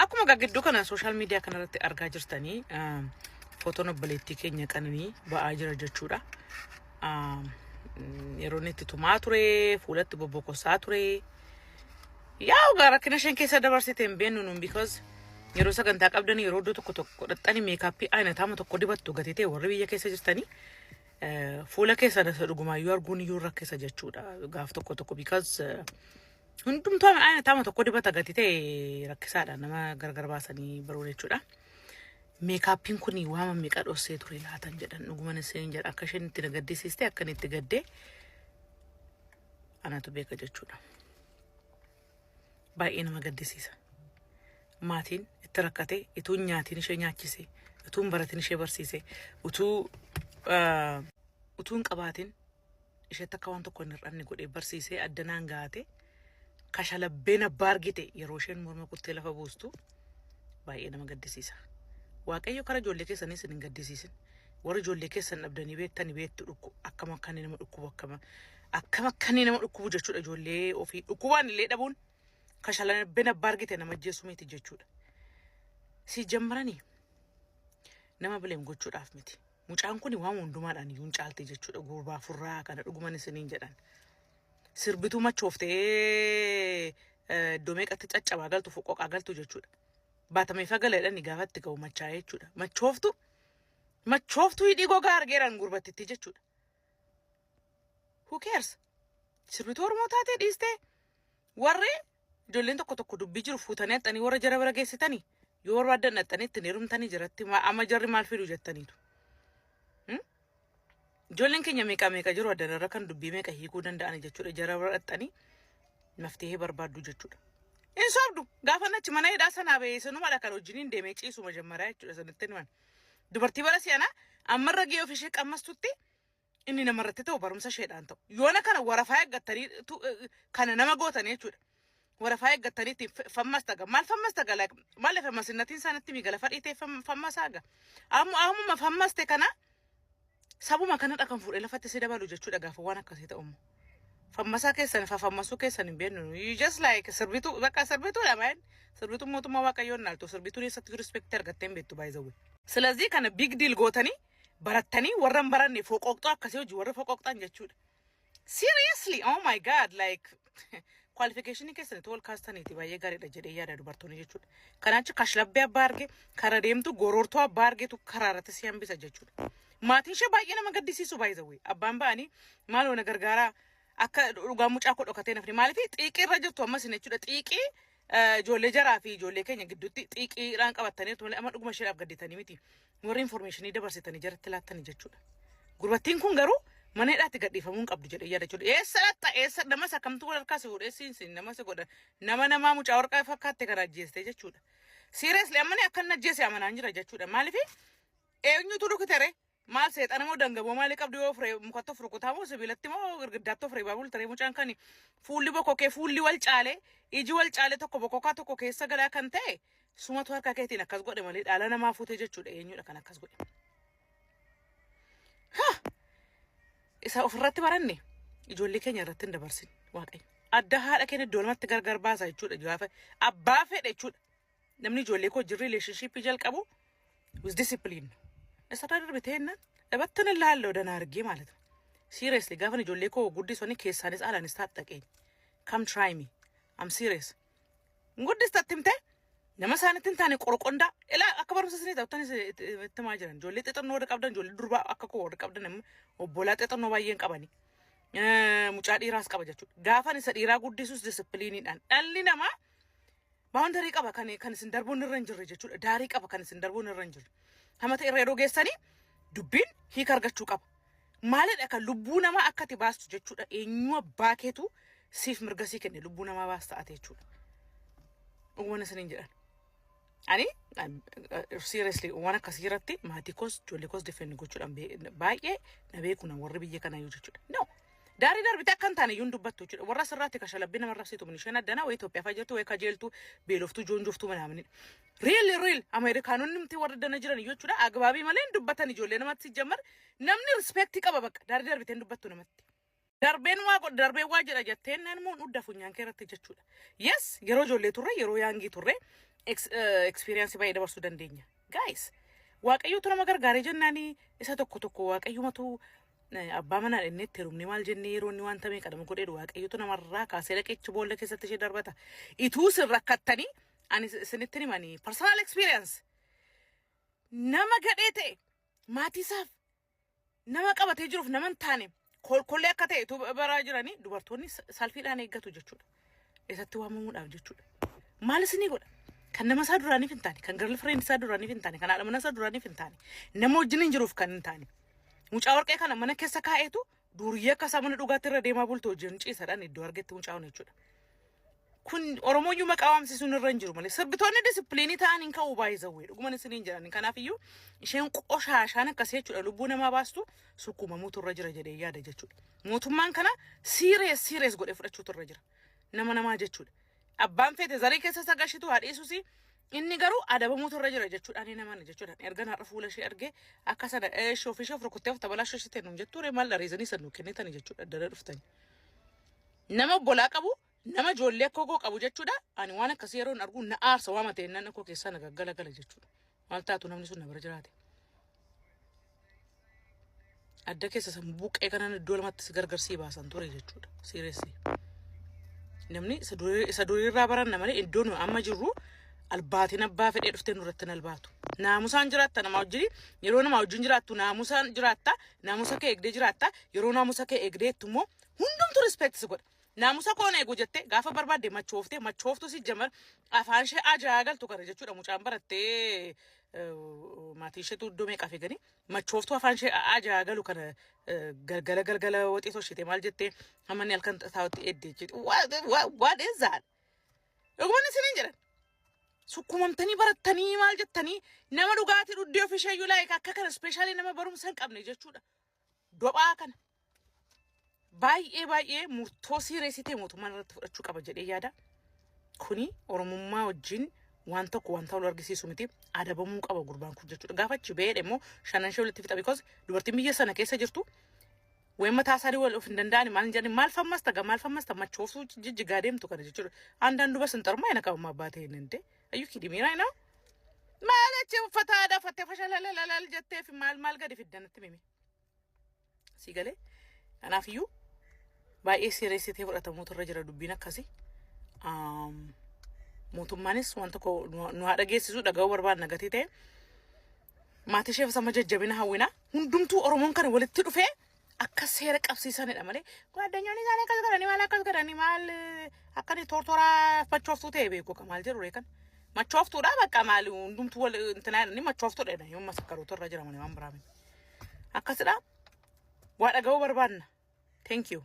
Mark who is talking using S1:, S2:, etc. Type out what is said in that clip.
S1: Akkuma egaa gidduu kana social media kanarratti argaa jirtanii, footoon obboleettii keenya Qananii ba'aa jira jechuudha. Yeroo inni itti tumaa ture, fuulatti bobbokossaa ture. Yaa egaa rakkina isheen keessa dabarsite hin beeknu nuun, because yeroo sagantaa qabdan, yeroo iddoo tokko tokko godhattanii makeup ayinataama tokko dibattu gatii ta'e, warri biyya keessa jirtanii fuula keessan isa dhugumaayyuu arguun iyyuu rakkisa jechuudha gaaf tokko tokko, because hundumtuu ayinataama tokko dibata gatii ta'e rakkisaadha nama gargar baasanii baruu jechuudha. Makeupiin kun waama meeqa dhossee ture laatan jedhan. Dhuguman isin jedha, akka isheen itti na gaddisiiste, akka inni itti gaddee anatu beeka jechuudha. Baay'ee nama gaddisiisa. Maatiin itti rakkate, utuu hin nyaatiin ishee nyaachise, utuu hin baratin ishee barsiise, utuu hin qabaatin isheetti akka waan tokko hin hir'anne godhee barsiisee addanaan gaate, kashalabbeen abbaa argite yeroo isheen morma kuttee lafa buustu baay'ee nama gaddisiisa. Waaqayyo kara ijoollee keessanii isin hin gaddisiisin. Warri ijoollee keessan dhabdanii beektanii beektu dhukku akkam akka inni nama dhukkubu, akkam akka inni nama dhukkubu jechuudha. Ijoollee ofii dhukkubaan illee dhabuun kashalabbeen abbaa argite nama ajjeessu miti jechuudha. Si jammaranii nama blame gochuudhaaf miti. Mucaan kun waan hundumaadhaan iyyuu hin caalte jechuudha. Gurbaa furraa kana dhuguman isiniin jedhan. Sirbituu machooftee iddoo meeqatti caccabaa galtu, foqoqaa galtu jechuudha. Baatamee fagaleedhaan gaafa itti ga'u machaa'ee jechuudha. Machooftu machooftuu hidhii gogaa argeeraan gurbattitti jechuudha. Who cares? Sirbituu Oromoo taatee dhiistee, warri ijoolleen tokko tokko dubbii jiru fuutanii haxxanii warra jara bira geessitanii yoo barbaadan haxxanii ittiin heerumtanii jiratti, amma jarri maal fidu jettaniitu. Ijoolleen keenya meeqa meeqa jiru addanarra kan dubbii meeqa hiikuu danda'an jechuudha. Jara bira haxxanii naftee barbaaddu jechuudha. Hin sobdu, gaafa achi mana hidhaa sanaa bahee sanumadha kan wajjiniin deemee ciisu majammaraa jechuudha sanatti himan. Dubartii bara si'anaa ammarra gahee ofii ishee qammastutti inni namarratti ta'u barumsa isheedhaan ta'u. Yoona kana warafaa eeggattanii kana nama gootanii jechuudha. Warafaa eeggattanii ittiin fammasta maal fammasta gala, maal fammasinnatiin isaanitti migala fadhii ta'e fammasaa ga. Ammuma fammaste kana sabuma kanadha kan fuudhee lafatti si dabalu jechuudha gaafa waan akkasii ta'u immoo. Fammasaa keessan fafammasuu keessan hin beeknu. You just like sirbituu, bakka sirbituudha man. Sirbituu mootummaa Waaqayyoon naaltu, sirbituun eessatti respect argattee hin beektu, by the way. ስለዚህ kana big deal gootanii barattanii warra hin baranne foqoqxoo akkasii hojii warra foqoqxan jechuudha. Seriously, oh my God, like qualification keessan itti ol kaastaniiti baay'ee gaariidha jedhee yaada dubartoonni jechuudha. Kanaachi kashlabbee abbaa arge kara deemtu, gorortuu abbaa argetu karaa irratti si hambisa jechuudha. Maatiin ishee baay'ee nama gaddisiisu, by the way. Abbaan ba'anii maaloo na gargaaraa, akka dhugaa mucaa koo dhokatee nafni, maaliif xiiqii irra jirtu ammas jechuudha. Xiiqii ijoollee jaraa fi ijoollee keenya gidduutti xiiqiidhaan qabattanii malee amma dhuguma isheedhaaf gadditanii miti. Warri informationii dabarsitanii jaratti laattanii jechuudha. Gurbattiin kun garuu mana hidhaatti gadhiifamuu hin qabdu jedhee yaada jechuudha. Eessa dhatta? Eessa namas akkamtu wal harkaa si fuudhee siin nama si godha, nama namaa mucaa warqaa fakkaatte kana ajjeeste jechuudha. Seriously, ammani akka inni ajjeese amanaan jira jechuudha. Maaliif eenyutu dhukitere? Maal seexana moo dangaboo maalii qabdu yoo fure mukatti of rukutaa moo sibiilatti moo girgiddaatti of reebaa bultaree? Mucaan kan fuulli bokokee, fuulli wal caalee, iji wal caalee, tokko bokokaa tokko keessa galaa kan ta'e sumatu harka keetiin akkas godhe malee dhaala namaa fuute jechuudha. Eenyudha kan akkas godhe? Isa ofirratti baranne ijoollee keenya irratti hin dabarsin. Waaqayyo adda haadha keenya iddoo lamatti gargar baasa jechuudha. Gaafa abbaa fedhe jechuudha. Namni ijoollee koo jirri relationship jalqabu with discipline isarraa darbe ta'ennaan dhabattan ilaallee danaa argee ማለት ነው። Seriously, gaafa ijoollee koo guddisanii keessaanis alaanis taaxxaqeen, come try me, I'm serious. Guddistatti himte nama isaanitti hin taane qorqondaa ilaa akka barumsa isinii ta'u itti himaa jiran. Ijoollee xixinnoo warri qabdan, ijoollee durbaa akka koo warri qabdan, obbolaa xixinnoo baay'een qabani. Mucaa dhiiraas qaba jechuudha. Gaafan isa dhiiraa guddisus disciplineiidhaan, dhalli namaa boundary qaba kan isin darbuun irra hin jirre jechuudha. Daarii qaba kan isin darbuun irra hin jirre. Hamata irra yeroo geessanii dubbiin hiika argachuu qaba. Maalidha kan lubbuu namaa akka ati baastu jechuudha? Eenyu abbaa keetu siif mirga sii kenne lubbuu namaa baasta ate jechuudha? Waan isiniin jedhan. Ani seriously waan akkasii irratti maatii koos ijoollee koos defend gochuudhaan baay'ee na beeku na warri biyya kanaa iyyuu jechuudha. No. Daarii darbite akka hin taane iyyuu hin dubbattu jechuudha. Warra asirraatti kashalabbii namarra situ isheen addanaa wayii Itoophiyaa fa'aa jirtu, wayii kajeeltu, beeloftuu, joonjoftuu manaaminidha. Real real Ameerikaanonni miti warra dana jiran iyyuu jechuudha. Agabaabii malee hin dubbatan ijoollee namatti jammar namni respect qaba, bakka daarii darbitee hin dubbattu namatti. Darbeen waa godha, darbeen waa jedha jetteen nan immoo dhudda funyaan kee irratti jechuudha. Yes, yeroo ijoollee turre, yeroo young turre, experience baay'ee dabarsuu dandeenya. Guys, Waaqayyotu nama gargaaree jennaani isa tokko tokko Waaqayyumatu abbaa manaa inni itti heerumne maal jennee yeroo inni wanta meeqa nama godheedhu, Waaqayyotu namarraa kaasee dhaqeechi boolla keessatti ishee darbata. Ituu isin rakkattanii, ani isinitti himanii, personal experience, nama gadhee ta'e, maatii isaaf nama qabatee jiruuf nama hin taane, kolkollee akka ta'e utuu baraa jiranii, dubartoonni salfiidhaan eeggatu jechuudha. Isatti waamamuudhaaf jechuudha. Maal isinii godha? Kan nama isaa duraaniif hin taane, kan girlfriend isaa duraaniif hin taane, kan haadha mana isaa duraaniif hin taane, nama wajjin hin jiruuf kan hin taane. Mucaa warqee kana mana keessa kaa'eetu duuriyyee akka isaa mana dhugaatti irra deemaa bultu wajjin ciisadhaan iddoo argetti mucaa'uun jechuudha. Kun Oromooyyuu maqaa waamsisuun irra hin jiru malee sirbitoonni discipline ta'an hin ka'u baay'ee dhuguman isiniin jedhan. Kanaaf iyyuu isheen qoshaashaan akkasii jechuudha, lubbuu namaa baastu, sukkuumamuutu irra jira jedhee yaada jechuudha. Mootummaan kana serious serious godhee fudhachuutu irra jira. Nama namaa jechuudha. Abbaan feete zarii keessa sagashitu haadhiisus, inni garuu adabamuutu irra jira jechuudha. Ani nama jechuudha. Erga har'a fuula ishee argee akka sana ishee ofii ishee of rukuttee of tabalaa ishee ta'e nuun jettuure, maal reason san nuu kennitani jechuudha dara dhuftani. Nama obbolaa qabu, nama ijoollee akka koo qabu jechuudha. Ani waan akkasii yeroo argu na aarsa, waama ta'e nan akkoo keessaa na gaggala gala jechuudha. Maal taatu namni sun na bira jiraate? Adda keessa san buqqee kanan iddoo lamatti si gargar sii baasan ture jechuudha. Seriously. Namni isa duriirraa baranna malee iddoo nu amma jirru albaatiin abbaa fedhee dhuftee nurratti hin albaatu. Naamusaan jiraatta nama wajjin, yeroo nama wajjin jiraattu naamusaan jiraatta, naamusa kee eegdee jiraatta. Yeroo naamusa kee eegdeettu immoo hundumtu respect si godha. Naamusa koon eegu jettee gaafa barbaadde machooftee machooftu si jamar afaan ishee ajaa'aa galtu kana jechuudha. Mucaan barattee maatii isheetu iddoo meeqa fiiganii machooftuu afaan ishee ajaa'aa galu kana galgala galgala waxii toshite maal jettee hamma inni halkan taa'utti eddee jechuudha. What is that? Dhuguman isiniin jedhan. Sukkumamtanii barattanii maal jettanii nama dhugaatii dhuddee ofii isheeyyuu like akka kana, especially nama barumsa hin qabne jechuudha. Dophaa kana. Baay'ee baay'ee murtoo serious ta'e mootummaan irratti fudhachuu qaba jedhee yaada. Kuni Oromummaa wajjin waan tokko wanta wal argisiisu miti, adabamuu qaba gurbaan kun jechuudha. Gaafa achi ba'ee immoo shanan ishee walitti fixa, because dubartiin biyya sana keessa jirtu wayin mataa isaanii wal of hin danda'ani maal hin jedhani, maal fammasta gaa, maal fammasta machooftuu jijjigaa deemtu kana jechuudha. Andaan duba sin xarmaa ina qabama abbaa ta'e hin de. Are you kidding me right now? Maal achi uffata aadaa uffattee fashalalala jettee fi maal maal gadi fiddanatti mimi. Si galee? Kanaafiyyuu baay'ee serious ta'ee fudhatamuutu irra jira dubbiin akkasii. Mootummaanis waan tokko nu haa dhageessisu, dhaga'uu barbaadna gatii ta'e. Maatii isheef sama jajjabina hawwina. Hundumtuu Oromoon kana walitti dhufee akka seera qabsiisanidha malee gwaaddanyoonni isaanii akkas godhanii maal akkas godhanii maal akka inni tortoraa machooftuu ta'e beeku ka maal jedhu reekan. Machooftuudha bakka, maal hundumtuu wal intinaa jedhanii machooftuudha jedhanii yommuu masakkaruutu irra jira malee waan biraa miti. Akkasidha. Waa dhaga'uu barbaadna. Thank you.